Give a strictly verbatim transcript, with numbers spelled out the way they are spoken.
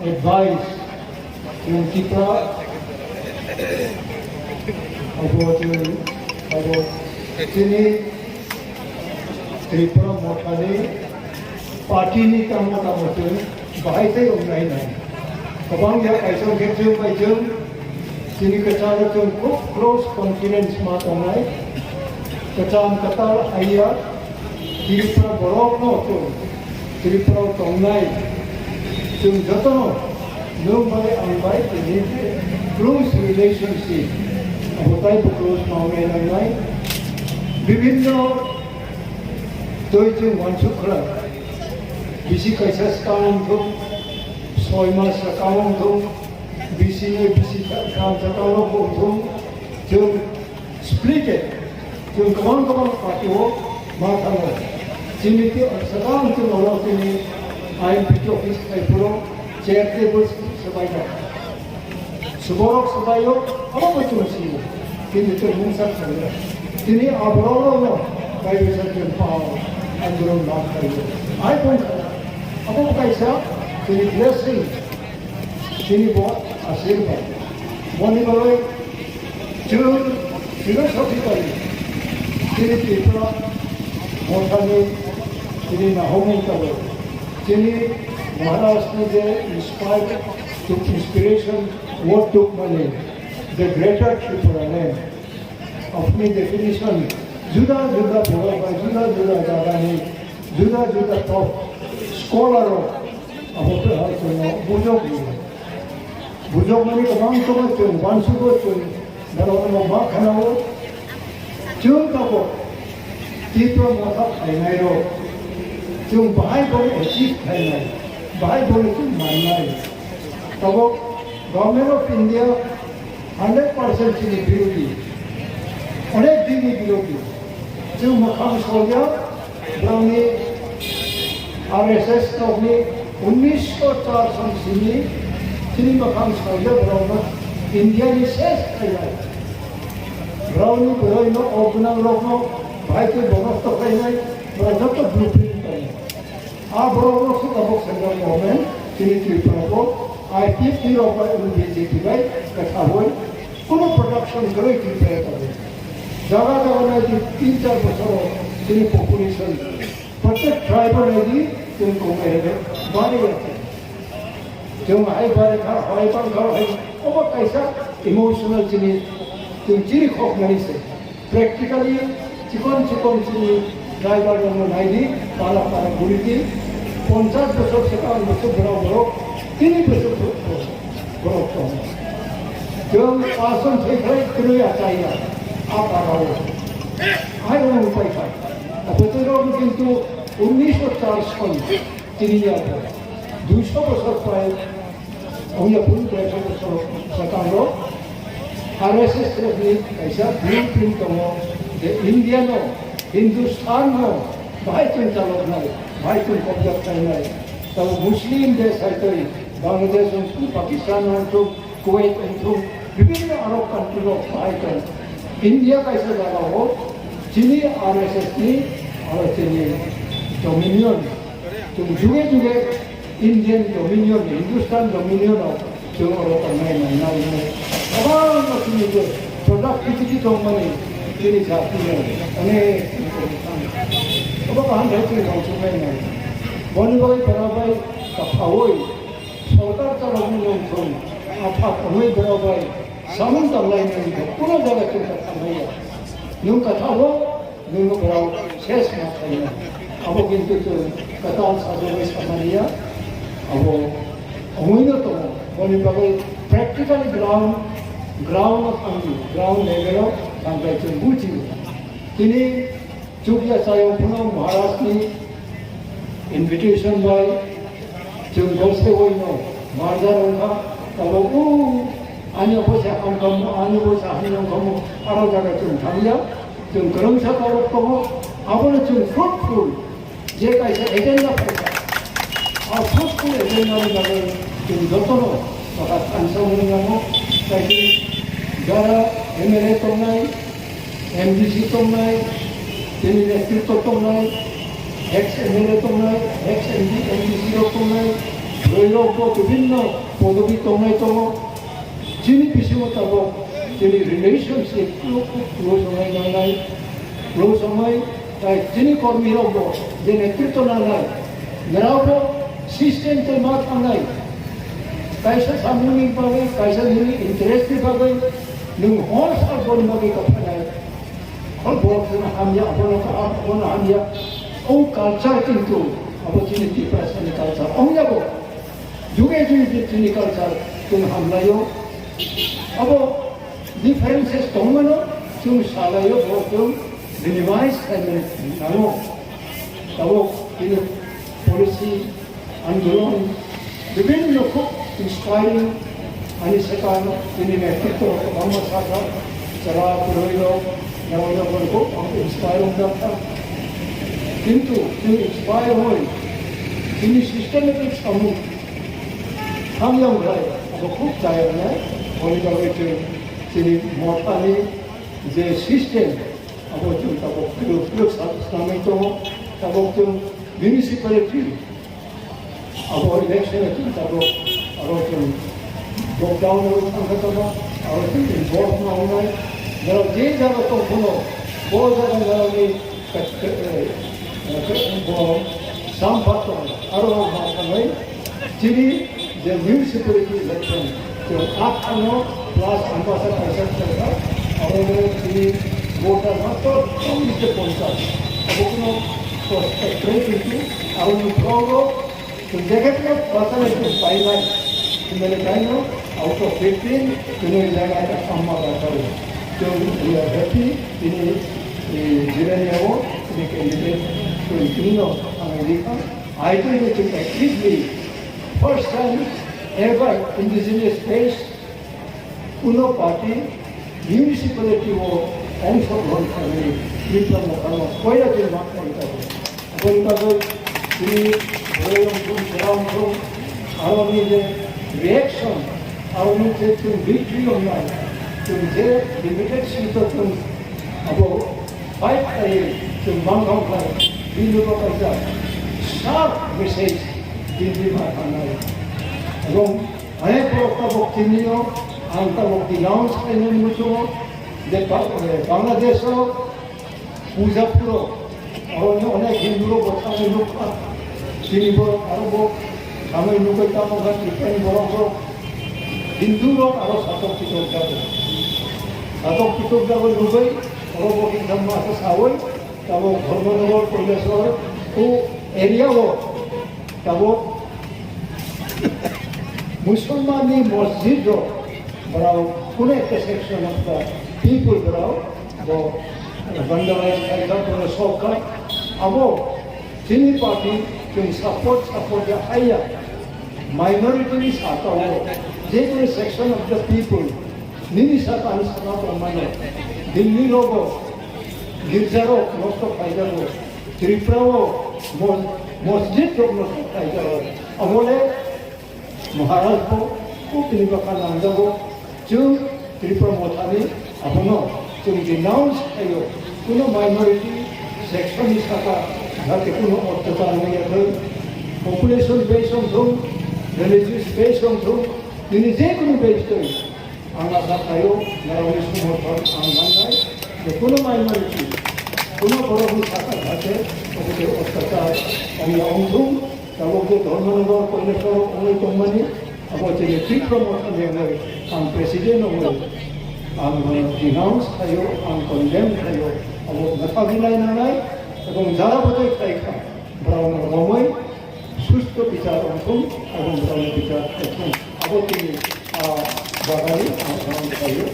Advice, chwng Tipra, abo chwng, abo chini Tripura Mothani party ni tamo tamo chwng bahai tei wngnai nai. Kwbang ya kaisa khe chwng bai chwng chini kwcharo chwng khub close confidence ma tongnai. Kwcham kwtal haiya Tripura borok no chwng Tripura o tongnai chwng jotono nwng bai ang bai tini close relationship abo taibo close ma wngnai nangnai. Bibhinno twi chwng wansuk khlai. Bisi kaisa swkang wng thung, soi mas swkang wng thung, bisi ni bisi kam swkang wng thung, chwng splited, chwng kwbang kwbang party o ma thango. Chini twi swkang chwng oro chini I M P T office khai phuru chair table swbai jak. Suborok swbaio, abo bo chwng sio. Kintu chwng mungsa khaio. Tini aborokno Bible sa chwng pao, aborok ma khaio. Ai bong kha. Abo bo kaisa tini blessing. Tini bo asirbai. Boni bagwi chwng philosophically tini Tripura Mothani tini nahomung tabuk. Tini Maharaj ni je inspired to inspiration What took money? The greater Tripura land. Apni definition juda juda borok bai juda juda jagani juda juda top scholar rok abo khe hai chwngno bujok liya. Bujok mani kwbang tongo chwng uansugo chwng borok no ma khanao. Chwng tabuk Tipra Motha khainai rok chwng bahai bono achieve khainai, bahai bono chwng mannai. Tabuk Government of India hundred percent chini birodhi, onek dini birodhi. Chwng mwkhang soya, borokni R S S rokni unnisho char son sini chini mwkhang soya borokno India ni ses khainai. Borokni borokno o gwnang rokno bahai khe bono tokhainai, borok joto blueprint khainai. A borok rok se tabuk central government chini Tripura o I P F T rok bai wng B J P bai kwthawi kuno production kwrwi Tripura tabuk. Jaga jaga nai di tin char bochor o chini population protek tribe o nai di chini kongmai rok bari ya. Chwng hai bari kha, hai bang kha, hai obo kaisa emotional chini chwng chini khoknani se. Practically chikon chikon chini driver rokno naidi, pala pala guridi, ponchash bochor swkang bochor borok borok, tini bochor borok tongo. Chwng pason thai khai kwrwi achaiya, a parao. Hai rokno upai khai. Abotwi rokno kintu unnisho char son tini ya duiso bochor pai Ongya phuru dersho bochor swkango R S S ni kaisa blueprint tongo, je India no, Hindustan no bahai chwng chaloknai, bahai chwng kobja khlainai. Tamo Muslim desh hai twi, Bangladesh wng thung, Pakistan wng thung, Kuwait wng thung, bibhinno Arab country rok bahai tong. India kaisa jaga o chini R S S ni aro chini dominion, chwng juge juge Indian Dominion, Hindustan Dominion o chwng oro tongnai nangnai no. Kwbangma chini je productivity tongmani chini jati no onek obo kaham khe chini tongthoknai nai. Boni bagwi kwrabai kwthaui sorkar chaloknai nongthung, aphak wngwi borok bai samung tanglai nai, kuno jaga chwng kwtha nai ya. Nwng kwtha o Nwng borok ses ma khaina. Abo kintu chwng kwtal sajagwi samani ya. Abo wngwi no tongo. Boni bagwi practically ground, ground o thangdi, ground level o thangbai chwng buji. Tini chukya chayong phano Maharaj ni invitation bai chwng gose oi no marjar wngkha. Abo o ani bo sa hamkam, ani bo sa hamkam, aro jaga chwng thangya. Chwng kwrwngsa borok tongo, abono chwng fruitful, je kaisa agenda phaikha, a fruitful agenda ni bagwi chwng jotono bwkha thansa wngwi nango, kaisa jara M L A tongnai, M D C tongnai, chini netritwo tongnai, ex M L A tongnai, ex M D, M D C rok tongnai, Borok bo bibhinno podobi tongnai tongo. Chini bisingo tabok chini relationship close wngnai nangnai. Close wngnai, tai chini kormirok bo je netritwo nangnai. Nirok bo system tei ma thangnai. Kaisa samungni bagwi, kaisa nini interest ni bagwi nwng hor sal boni bagwi kaphainai. Hor borok chwngno hamya, abono kaham, abono hamya. O culture kintu abo chini Tiprasani culture. Ongya bo. Juge juge je chini culture chwng hamlaio. Abo differences tongmano chwng salaio, bo chwng minimize khaimani nango. Tabok chini policy andolon bibhinno khub inspiring, ani swkang chini netritwo kwbangma sakha, chwla kwrwirok, yaoyakrok ang inspire wngjak kha. Kintu chwng inspire wnwi chini systematic samung hamya wnglai, abo khub chaya wngnai. Boni bagwi chwng chini mothani je system, abo chwng tabok phiyok phiyok sa-, sanai tongo, tabok chwng municipality abo election-o chwng tabok aro chwng lockdown-o thangkha tongo, aro chwng involve ma wngnai. Norok je jaga tong phano, bo jaga norokni ka-, ka-, eh, eh, bo sampha tongo, aro ma thangwi chini je municipality election, chwng athano plus ambasa kaisa kaisa, aro chini voter matro cholish ponchash. Abo kuno prospect rei kintu aroni borok rok chwng jaga tino basalai chwng painai. Himani kaino out of fifteen, chwngno jaga ta samma basalai. Chwng we are happy, tini, eh, Jirania o, tini candidate twenty no ang rikha. I think it is a easily first time ever indigenous space, kuno party municipality o ongshogrohon khainai Tipra Mothano poila din ma khlai tongo. Aboni bagwi chini borok wngthung, chwla wngthung, aroni je reaction, aroni je chwng victory wngnai, chwng je limited seat o chwng abo fight khlaiwi chwng manthok khlai, bini bo kaisa sharp message Delhi ma thangnai. Ebong onek borok tabok chinio, ang tabok denounce khlainani muchungo je Ba-, eh, Bangladesh o puja phuro, oro onek Hindu rok bo thangwi nukha. Chini borok aro bo thangwi nugwi tamo kha Tiprani borok rok, Hindu rok aro satok pitok jago. Satok pitok jago nugwi oro bo kisa masa sawi tamo Dharmanagar, Kailasor, o area o tamo Musulman ni masjid rok, borok kuno ekta section of the people borok bo vandalize khaikha, borok sokkha. Abo chini party chwng support, support ya haiya. Minority ni saka o, je kunu section of the people, nini saka ani saka tongmano, Delhi rogo girja rok nosto khaijago, Tripura o mo-, masjid rok nosto khaijago. Abole Maharaj bo, bo tini bwkha nangjago. Chwng Tripura Mothani abono chwng denounce khaio. Kuno minority section ni saka jate kuno ottachar wngya thung, population base wngthung, religious base wngthung, nini je kuno base twi, ang asa khaio norokni somorthon ang mannai. Je kuno minority, kuno borokni saka jate obo je ottachar wngya wngthung. Tabok je Dharmanagar, Kailasor wngwi tongmani, abo chini Tripura Motha ni wngwi ang president wngwi ang bono denounce khaio, ang condemn khaio, abo mwthagwi nainanai ebong jara bwtwi khlai kha, borokno romwi susto bichar wngthung ebong borokno bichar khaithung. Abo chini, ah, jagani ang, ang khaio.